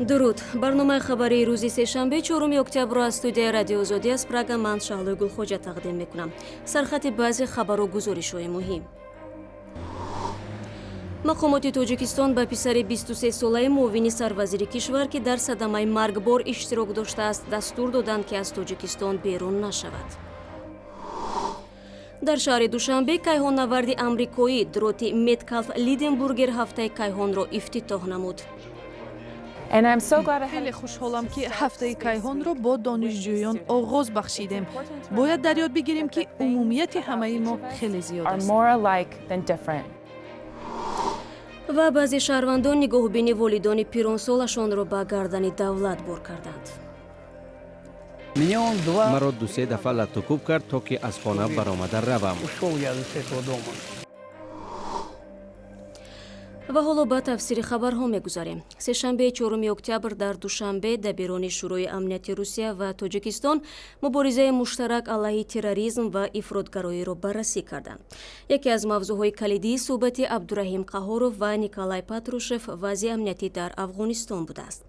Дуруд. Барномаи хабарии рӯзи сешанбе, 4 октябрро аз студияи Радиои Озодӣ аз Прага ман, Шаҳлои Гулхоҷа, тақдим мекунам. Сархати баъзе хабару гузоришҳои муҳим. Мақомоти Тоҷикистон ба писари 23-солаи муовини сарвазири кишвар, ки дар садамаи маргбор иштирок доштааст, дастур доданд, ки аз Тоҷикистон берун нашавад. Дар шаҳри Душанбе кайҳоннаварди амрикоӣ Дороти Меткалф Лиденбургер ҳафтаи кайҳонро ифтитоҳ намуд. Хеле хушҳолам, ки ҳафтаи кайҳонро бо донишҷӯён оғоз бахшидем. Бояд дар ёд бигирем, ки умумияти ҳамаи мо хеле зиёд аст. Ва баъзе шаҳрвандон нигоҳубини волидони пиронсолашонро ба гардани давлат бор карданд. Маро дусе дафъа латтукӯб кард, то ки аз хона баромада равам. Ва ҳоло ба тафсири хабарҳо мегузарем. Сешанбеи 4 октябр дар Душанбе дабирони Шӯрои амнияти Русия ва Тоҷикистон муборизаи муштарак алайҳи терроризм ва ифротгароиро баррасӣ карданд. Яке аз мавзӯъҳои калидии суҳбати Абдураҳим Қаҳоров ва Николай Патрушев вазъи амниятӣ дар Афғонистон будааст.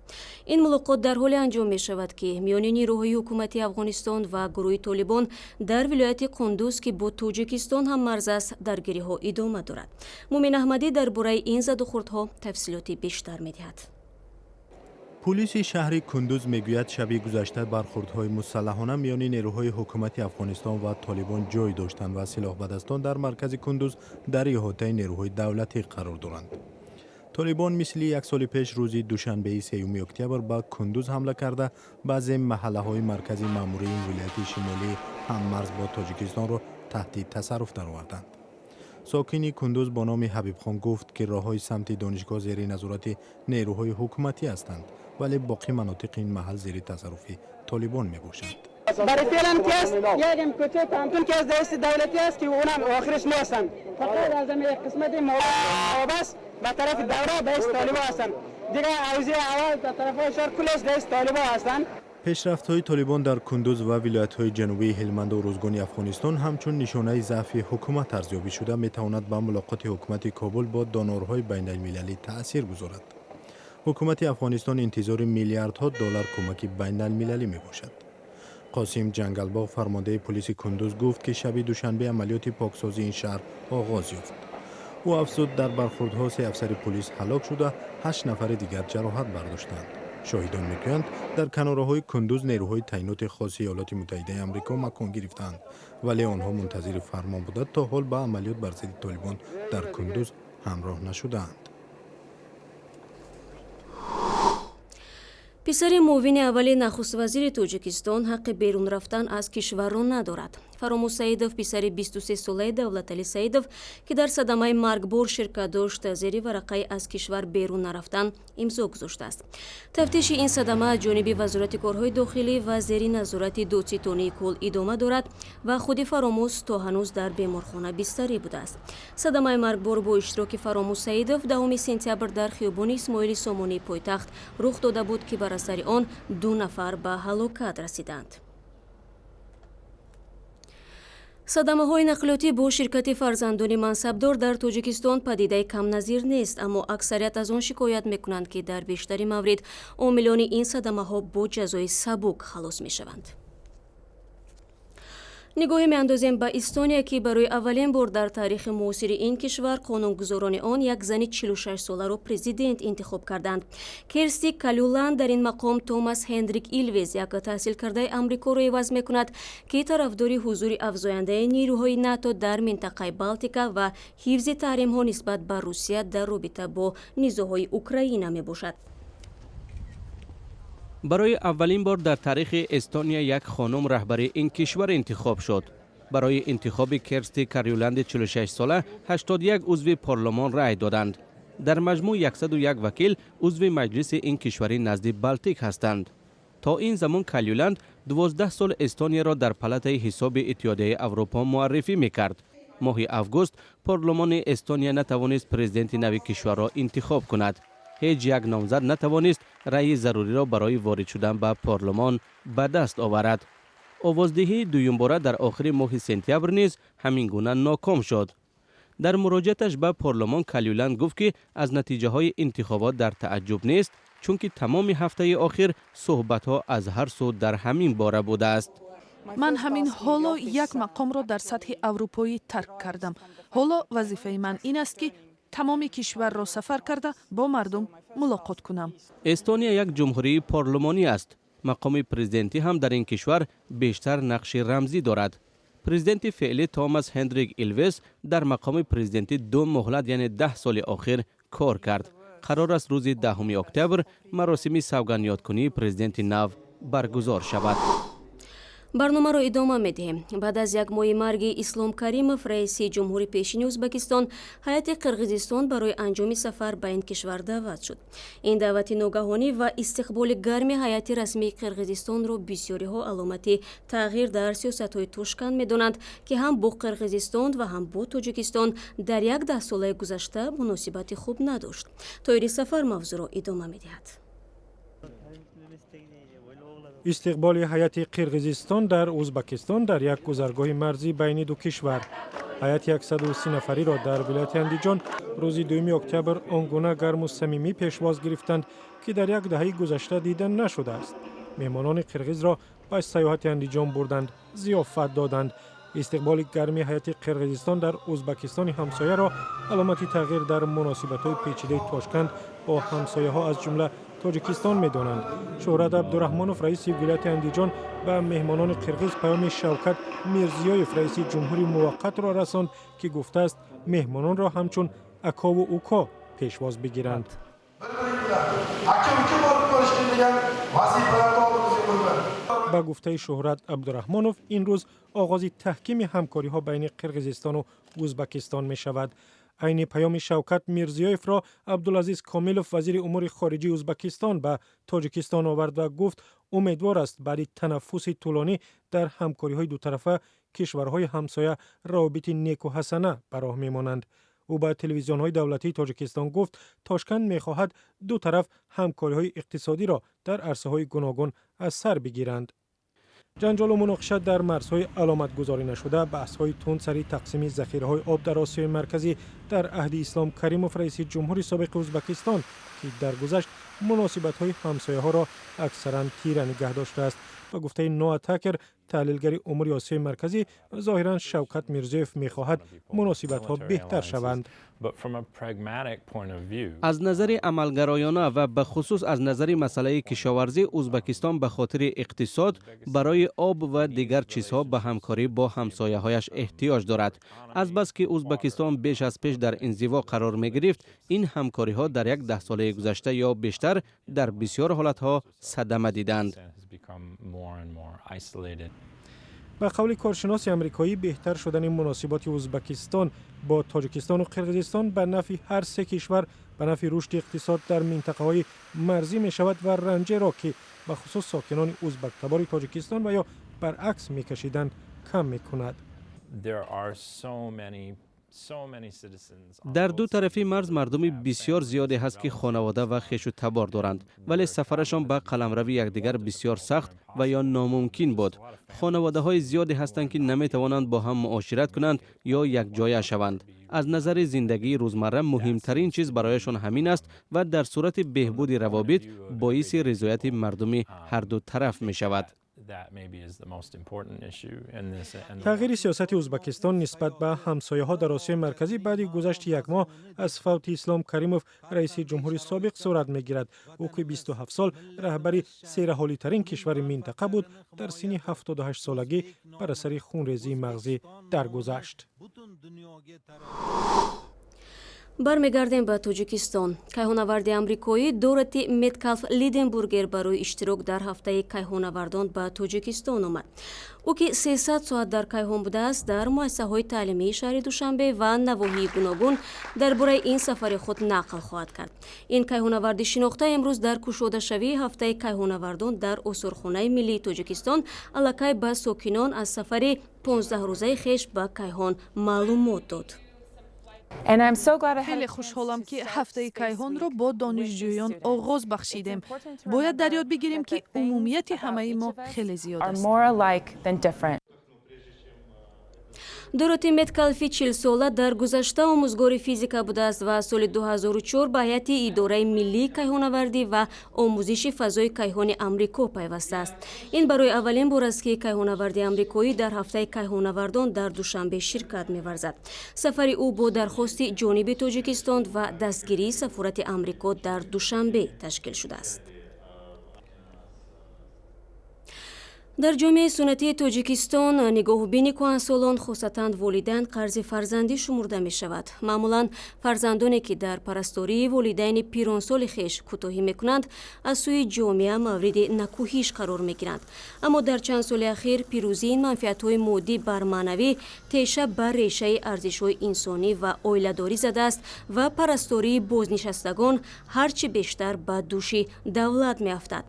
Ин мулоқот дар ҳоле анҷом мешавад, ки миёни нирӯҳои ҳукумати Афғонистон ва гурӯҳи Толибон дар вилояти Қундуз, ки бо Тоҷикистон ҳаммарз аст, даргириҳо идома дорад. Мумин Аҳмадӣ дар бораи ин задухӯрдҳо тафсилоти бештар медиҳад. Пулиси шаҳри Кундуз мегӯяд, шаби гузашта бархӯрдҳои мусаллаҳона миёни нерӯҳои ҳукумати Афғонистон ва Толибон ҷой доштанд ва силоҳбадастон дар маркази Кундуз дар иҳотаи нерӯҳои давлатӣ қарор доранд. Толибон мисли як соли пеш рӯзи душанбеи 3 октябр ба Кундуз ҳамла карда, баъзе маҳаллаҳои маркази маъмурии ин вилояти шимолии ҳаммарз бо Тоҷикистонро таҳти тасарруф дароварданд. Сокини Кундуз бо номи Ҳабибхон гуфт, ки роҳҳои самти донишгоҳ зери назорати нерӯҳои ҳукуматӣ ҳастанд, вале боқӣ манотиқи ин маҳал зери тасарруфи Толибон мебошанд. برای فعلا که است یکم کوچه پوهنتون که از دست دولتی است که اونم آخرش نیستن، فقط از یک قسمت آب است به طرف دوره به دست طالبا هستن. دیگه حوزه اول در طرف شهر کلش دست طالبا هستن. Пешрафтҳои Толибон дар Кундуз ва вилоятҳои ҷанубии Ҳелманду Рӯзгони Афғонистон ҳамчун нишонаи заъфи ҳукумат арзёбӣ шуда, метавонад ба мулоқоти ҳукумати Кобул бо донорҳои байналмилалӣ таъсир гузорад. Ҳукумати Афғонистон интизори миллиардҳо доллар кӯмаки байналмилалӣ мебошад. Қосим Ҷангалбоғ, фармондаи пулиси Кундуз, гуфт, ки шаби душанбе амалиёти поксозии ин шаҳр оғоз ёфт. Ӯ афзуд, дар бархӯрдҳо се афсари пулис ҳалок шуда, ҳашт нафари дигар ҷароҳат бардоштанд. Шоҳидон мегӯянд, дар канораҳои Кундуз нерӯҳои таъиноти хоси Иёлоти Муттаҳидаи Амрико макон гирифтаанд, вале онҳо мунтазири фармон буда, то ҳол ба амалиёт бар зидди Толибон дар Кундуз ҳамроҳ нашудаанд. Писари муовини аввали нахуствазири Тоҷикистон ҳаққи берун рафтан аз кишварро надорад. Фаромӯз Саидов, писари 23-солаи Давлатали Саидов, ки дар садамаи маргбор ширкат дошт, зери варақаи аз кишвар берун нарафтан имзо гузоштааст. Тафтиши ин садама аз ҷониби Вазорати корҳои дохилӣ ва зери назорати додситонии кул идома дорад ва худи Фаромӯз то ҳанӯз дар беморхона бистарӣ будааст. Садамаи маргбор бо иштироки Фаромӯз Саидов 10 сентябр дар хиёбони Исмоили Сомонии пойтахт рух дода буд, ки бар асари он ду нафар ба ҳалокат расиданд. Садамаҳои нақлиётӣ бо ширкати фарзандони мансабдор дар Тоҷикистон падидаи камназир нест, аммо аксарият аз он шикоят мекунанд, ки дар бештари маврид омилони ин садамаҳо бо ҷазои сабук халос мешаванд. Нигоҳе меандозем ба Эстония, ки барои аввалин бор дар таърихи муосири ин кишвар қонунгузорони он як зани 46-соларо президент интихоб карданд. Керсти Калюланд дар ин мақом Томас Ҳендрик Илвес, як таҳсилкардаи амрикоро, иваз мекунад, ки тарафдори ҳузури афзояндаи нирӯҳои НАТО дар минтақаи Балтика ва ҳифзи таҳримҳо нисбат ба Русия дар робита бо низоъҳои Украина мебошад. Барои аввалин бор дар таърихи Эстония як хонум раҳбари ин кишвар интихоб шуд. Барои интихоби Керсти Карюланди 46 сола 81 узви парлумон рай доданд. Дар маҷмӯъ 101 вакил узви маҷлиси ин кишвари назди Балтик ҳастанд. То ин замон Калюланд 12 сол Эстонияро дар палатаи ҳисоби Иттиҳодияи Аврупо муаррифӣ мекард. Моҳи август парлумони Эстония натавонист президенти нави кишварро интихоб кунад. Ҳеҷ як номзад натавонист раъи заруриро барои ворид шудан ба парлумон ба даст оварад. Овоздиҳии дуюмбора дар охири моҳи сентябр низ ҳамин гуна ноком шуд. Дар муроҷиаташ ба парлумон Калюланд гуфт, ки аз натиҷаҳои интихобот дар тааҷҷуб нест, чунки тамоми ҳафтаи охир суҳбатҳо аз ҳар сӯ дар ҳамин бора будааст. Ман ҳамин ҳоло як мақомро дар сатҳи аврупоӣ тарк кардам. Ҳоло вазифаи ман ин аст, ки тамоми кишварро сафар карда, бо мардум мулоқот кунам. Эстония як ҷумҳурии парлумонӣ аст. Мақоми президентӣ ҳам дар ин кишвар бештар нақши рамзӣ дорад. Президенти феълӣ Томас Ҳендрик Илвес дар мақоми президентӣ ду муҳлат, яъне 10 соли охир кор кард. Қарор аст, рӯзи 10 октябр маросими савгандёдкунии президенти нав баргузор шавад. Барномаро идома медиҳем. Баъд аз як моҳи марги Ислом Каримов, раиси ҷумҳури пешини Ӯзбекистон, ҳайати Қирғизистон барои анҷоми сафар ба ин кишвар даъват шуд. Ин даъвати ногаҳонӣ ва истиқболи гарми ҳайати расмии Қирғизистонро бисёриҳо аломати тағйир дар сиёсатҳои Тошканд медонанд, ки ҳам бо Қирғизистон ва ҳам бо Тоҷикистон дар як даҳсолаи гузашта муносибати хуб надошт. Тоҳири Сафар мавзӯъро идома медиҳад. Истиқболи ҳайати Қирғизистон дар Ӯзбекистон дар як гузаргоҳи марзӣ байни ду кишвар. Ҳайати 130 нафариро дар вилояти Андиҷон рӯзи 2 октябр он гуна гарму самимӣ пешвоз гирифтанд, ки дар як даҳаи гузашта дида нашудааст. Меҳмонони қирғизро ба сайёҳати Андиҷон бурданд, зиёфат доданд. Истиқболи гарми ҳайати Қирғизистон дар Ӯзбекистони ҳамсояро аломати тағйир дар муносибатҳои печидаи Тошканд бо ҳамсояҳо, аз ҷумла Тоҷикистон, медонанд. Шӯҳрат Абдураҳмонов, раиси вилояти Андиҷон, ба меҳмонони қирғиз паёми Шавкат Мирзиёев, раиси ҷумҳури муваққатро расонд, ки гуфтааст, меҳмононро ҳамчун акову уко пешвоз бигиранд. Aka uka bo'lib ko'rishgan degan vazifalarni oldimizga qo'ygan. Ба гуфтаи Шӯҳрат Абдураҳмонов, ин рӯз оғози таҳкими ҳамкориҳо байни Қирғизистону Ӯзбекистон мешавад. Айни паёми Шавкат Мирзиёевро Абдулазиз Комилов, вазири умури хориҷии Ӯзбекистон, ба Тоҷикистон овард ва гуфт, умедвор аст, баъди танаффуси тӯлонӣ дар ҳамкориҳои дутарафа кишварҳои ҳамсоя равобити неку ҳасана ба роҳ мемонанд. Ӯ ба телевизионҳои давлатии Тоҷикистон гуфт, Тошканд мехоҳад ду тараф ҳамкориҳои иқтисодиро дар арсаҳои гуногун аз сар бигиранд. Ҷанҷолу муноқиша дар марзҳои аломатгузорӣ нашуда, баҳсҳои тунд сари тақсими захираҳои об дар Осиёи Марказӣ дар аҳди Ислом Каримов, раиси ҷумҳури собиқи Ӯзбекистон, ки даргузашт, муносибатҳои ҳамсояҳоро аксаран тира нигаҳ доштааст. Ба гуфтаи Ноа Такер, таҳлилгари умури Осиёи Марказӣ, зоҳиран Шавкат Мирзиёев мехоҳад муносибатҳо беҳтар шаванд. Аз назари амалгароёна ва бахусус аз назари масъалаи кишоварзӣ, Ӯзбекистон ба хотири иқтисод, барои об ва дигар чизҳо ба ҳамкорӣ бо ҳамсояҳояш эҳтиёҷ дорад. Азбаски Ӯзбекистон беш аз пеш дар инзиво қарор мегирифт, ин ҳамкориҳо дар як даҳсолаи гузашта ё бештар дар бисёр ҳолатҳо садама диданд. Ба қавли коршиноси амрикоӣ, беҳтар шудани муносиботи Ӯзбекистон бо Тоҷикистону Қирғизистон ба нафъи ҳар се кишвар, ба нафъи рушди иқтисод дар минтақаҳои марзӣ мешавад ва ранҷеро, ки бахусус сокинони ӯзбактабори Тоҷикистон ва ё баръакс мекашиданд, кам мекунад. Дар ду тарафи марз мардуми бисёр зиёде ҳаст, ки хонавода ва хешу табор доранд, вале сафарашон ба қаламрави якдигар бисёр сахт ва ё номумкин буд. Хонаводаҳои зиёде ҳастанд, ки наметавонанд бо ҳам муошират кунанд ё якҷоя шаванд. Аз назари зиндагии рӯзмарра муҳимтарин чиз барояшон ҳамин аст ва дар сурати беҳбуди равобит боиси ризояти мардуми ҳарду тараф мешавад. Тағйири сиёсати Ӯзбекистон нисбат ба ҳамсояҳо дар Осиёи Марказӣ баъди гузашти як моҳ аз фавти Ислом Каримов, раиси ҷумҳури собиқ, сурат мегирад. Ӯ, ки 27 сол раҳбари сераҳолитарин кишвари минтақа буд, дар синни 78 солагӣ бар асари хунрезии мағзӣ даргузашт. Бармегардем ба Тоҷикистон. Кайҳонаварди амрикоӣ Дороти Меткалф Лиденбургер барои иштирок дар ҳафтаи кайҳонавардон ба Тоҷикистон омад. Ӯ, ки 300 соат дар кайҳон будааст, дар муассисаҳои таълимии шаҳри Душанбе ва навоҳии гуногун дар бораи ин сафари худ нақл хоҳад кард. Ин кайҳонаварди шинохта имрӯз дар кушодашавии ҳафтаи кайҳонавардон дар осорхонаи миллии Тоҷикистон аллакай ба сокинон аз сафари 15-рӯзаи хеш ба кайҳон маълумот дод. Хеле хушҳолам, ки ҳафтаи кайҳонро бо донишҷӯён оғоз бахшидем. Бояд дар ёд бигирем, ки умумияти ҳамаи мо хеле зиёд аст. Дороти Меткалфи 40-сола дар гузашта омӯзгори физика будааст ва соли 2004 ба ҳайати идораи миллии кайҳонавардӣ ва омӯзиши фазои кайҳони Амрико пайвастааст. Ин барои аввалин бор аст, ки кайҳонаварди амрикоӣ дар ҳафтаи кайҳонавардон дар Душанбе ширкат меварзад. Сафари ӯ бо дархости ҷониби Тоҷикистон ва дастгирии сафорати Амрико дар Душанбе ташкил шудааст. Дар ҷомеаи суннатии Тоҷикистон нигоҳубини кӯҳансолон, хусатан волидайн, қарзи фарзандӣ шумурда мешавад. Маъмулан фарзандоне, ки дар парастории волидайни пиронсоли хеш кӯтоҳӣ мекунанд, аз сӯи ҷомеа мавриди накӯҳиш қарор мегиранд. Аммо дар чанд соли ахир пирӯзии ин манфиатҳои моддӣ бар маънавӣ теша бар решаи арзишҳои инсонӣ ва оиладорӣ задааст ва парастории бознишастагон ҳарчи бештар ба дӯши давлат меафтад.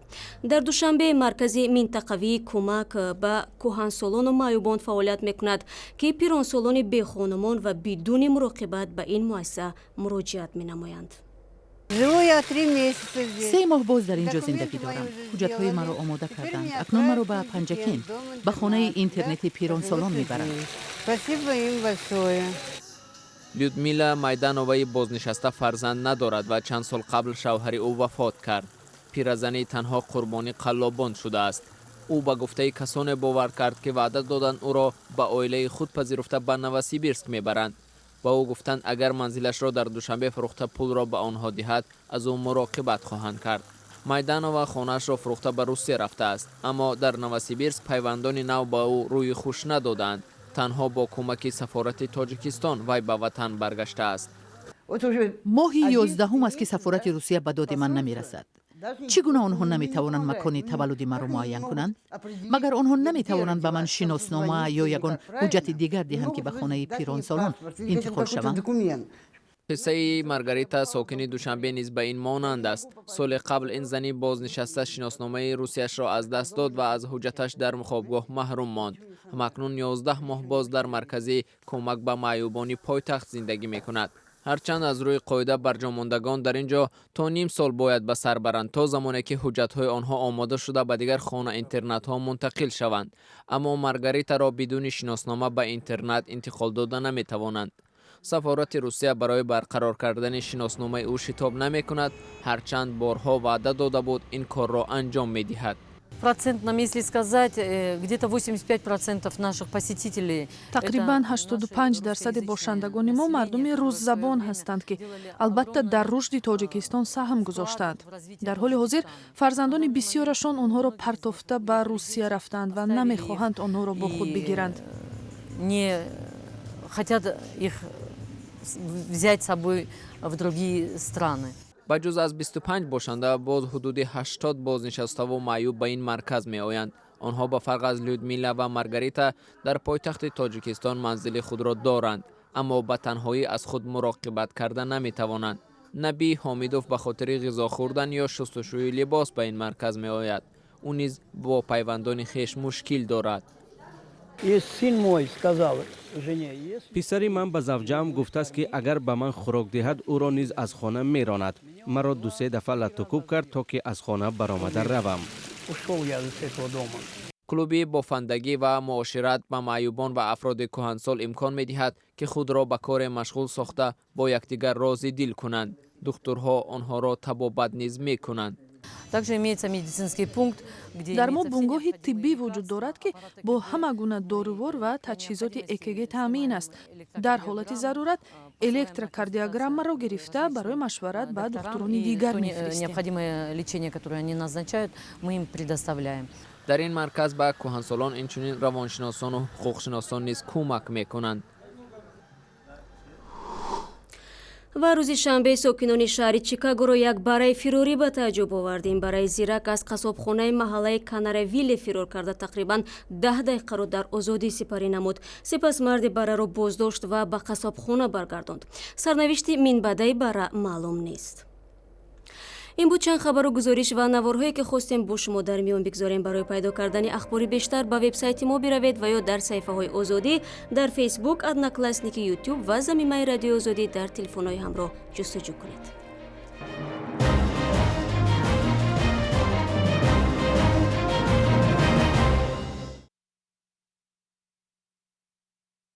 Дар Душанбе маркази минтақавии кӯмак ба кӯҳансолону маъюбон фаъолият мекунад, ки пиронсолони бехонумон ва бидуни муроқибат ба ин муассиса муроҷиат менамоянд. 3 моҳ боз дар ин ҷо зиндагӣ дорам. Ҳуҷҷатҳои маро омода карданд. Акнун маро ба Панҷакент, ба хонаи интернати пиронсолон мебаранд. Людмила Майдановаи бознишаста фарзанд надорад ва чанд сол қабл шавҳари ӯ вафот кард. Пиразанӣ танҳо қурбони қаллобон шудааст. Ӯ ба гуфтаи касоне бовар кард, ки ваъда доданд, ӯро ба оилаи худ пазируфта ба Новосибирск мебаранд. Ба ӯ гуфтанд, агар манзилашро дар Душанбе фурӯхта пулро ба онҳо диҳад, аз ӯ муроқибат хоҳанд кард. Майданова хонаашро фурӯхта ба Русия рафтааст, аммо дар Новосибирск пайвандони нав ба ӯ рӯи хуш надоданд. Танҳо бо кӯмаки сафорати Тоҷикистон вай ба ватан баргаштааст. Моҳи 11-ум аст, ки сафорати Русия ба доди ман намерасад. Чӣ гуна онҳо наметавонанд макони таваллуди маро муайян кунанд? Магар онҳо наметавонанд ба ман шиноснома ё ягон ҳуҷҷати дигар диҳанд, ки ба хонаи пиронсолон интиқол шавам? Қиссаи Маргарита, сокини Душанбе, низ ба ин монанд аст. Соли қабл ин зани бознишаста шиносномаи русияшро аз даст дод ва аз ҳуҷҷаташ дар хобгоҳ маҳрум монд. Ҳамакнун 11 моҳ боз дар маркази кӯмак ба маъюбони пойтахт зиндагӣ мекунад. Ҳарчанд аз рӯи қоида барҷомондагон дар ин ҷо то ним сол бояд ба сар баранд, то замоне ки ҳуҷҷатҳои онҳо омода шуда ба дигар хона интернатҳо мунтақил шаванд, аммо Маргаритаро бидуни шиноснома ба интернат интиқол дода наметавонанд. Сафорати Русия барои барқарор кардани шиносномаи ӯ шитоб намекунад, ҳарчанд борҳо ваъда дода буд, ин корро анҷом медиҳад. Процентном, если сказать, где-то 85% наших посетителей. Тақрибан 85 дарсади бошандагони мо мардуми русзабон ҳастанд, ки албатта дар рушди Тоҷикистон саҳм гузоштаанд. Дар ҳоли ҳозир фарзандони бисёрашон онҳоро партофта ба Русия рафтаанд ва намехоҳанд онҳоро бо худ бигиранд. Не хотят их взять с собой в другие страны. Ба ҷуз аз 25 бошанда, боз ҳудуди 80 бознишаставу маъюб ба ин марказ меоянд. Онҳо ба фарқ аз Людмила ва Маргарита дар пойтахти Тоҷикистон манзили худро доранд, аммо ба танҳоӣ аз худ муроқибат карда наметавонанд. Набӣ Ҳомидов ба хотири ғизо хӯрдан ё шустушӯи либос ба ин марказ меояд. Ӯ низ бо пайвандони хеш мушкил дорад. Писари ман ба завҷаам гуфтааст, ки агар ба ман хӯрок диҳад, ӯро низ аз хона меронад. Маро дусе дафъа латтукӯб кард, то ки аз хона баромада равам. Клуби бофандагӣ ва муошират ба маъюбон ва афроди кӯҳансол имкон медиҳад, ки худро ба коре машғул сохта, бо якдигар рози дил кунанд. Духтурҳо онҳоро табобат низ мекунанд. Также имеется медицинский пункт, где Дар мо бунгоҳи тиббӣ вуҷуд дорад, ки бо ҳама гуна дорувор ва таҷҳизоти ЭКГ таъмин аст. Дар ҳолати зарурат электрокардиограммаро гирифта, барои машварат ба духтурони дигар мефиристем. Необходимое лечение, которое они назначают, мы им предоставляем. Дар ин марказ ба кӯҳансолон инчунин равоншиносону ҳуқуқшиносон низ кӯмак мекунанд. Ва рӯзи шанбе сокинони шаҳри Чикагоро як барраи фирорӣ ба тааҷҷуб овард. Ин барраи зирак аз қассобхонаи маҳаллаи Канаравилле фирор карда, тақрибан 10 дақиқаро дар озодӣ сипарӣ намуд. Сипас марди барраро боздошт ва ба қассобхона баргардонд. Сарнавишти минбаъдаи барра маълум нест. Ин буд чанд хабару гузориш ва наворҳое, ки хостем бо шумо дар миён бигзорем. Барои пайдо кардани ахбори бештар ба вебсайти мо биравед ва ё дар саҳифаҳои Озодӣ дар Фейсбук, Одноклассники, Ютуб ва замимаи Радиои Озодӣ дар телефонҳои ҳамроҳ ҷустуҷӯ кунед.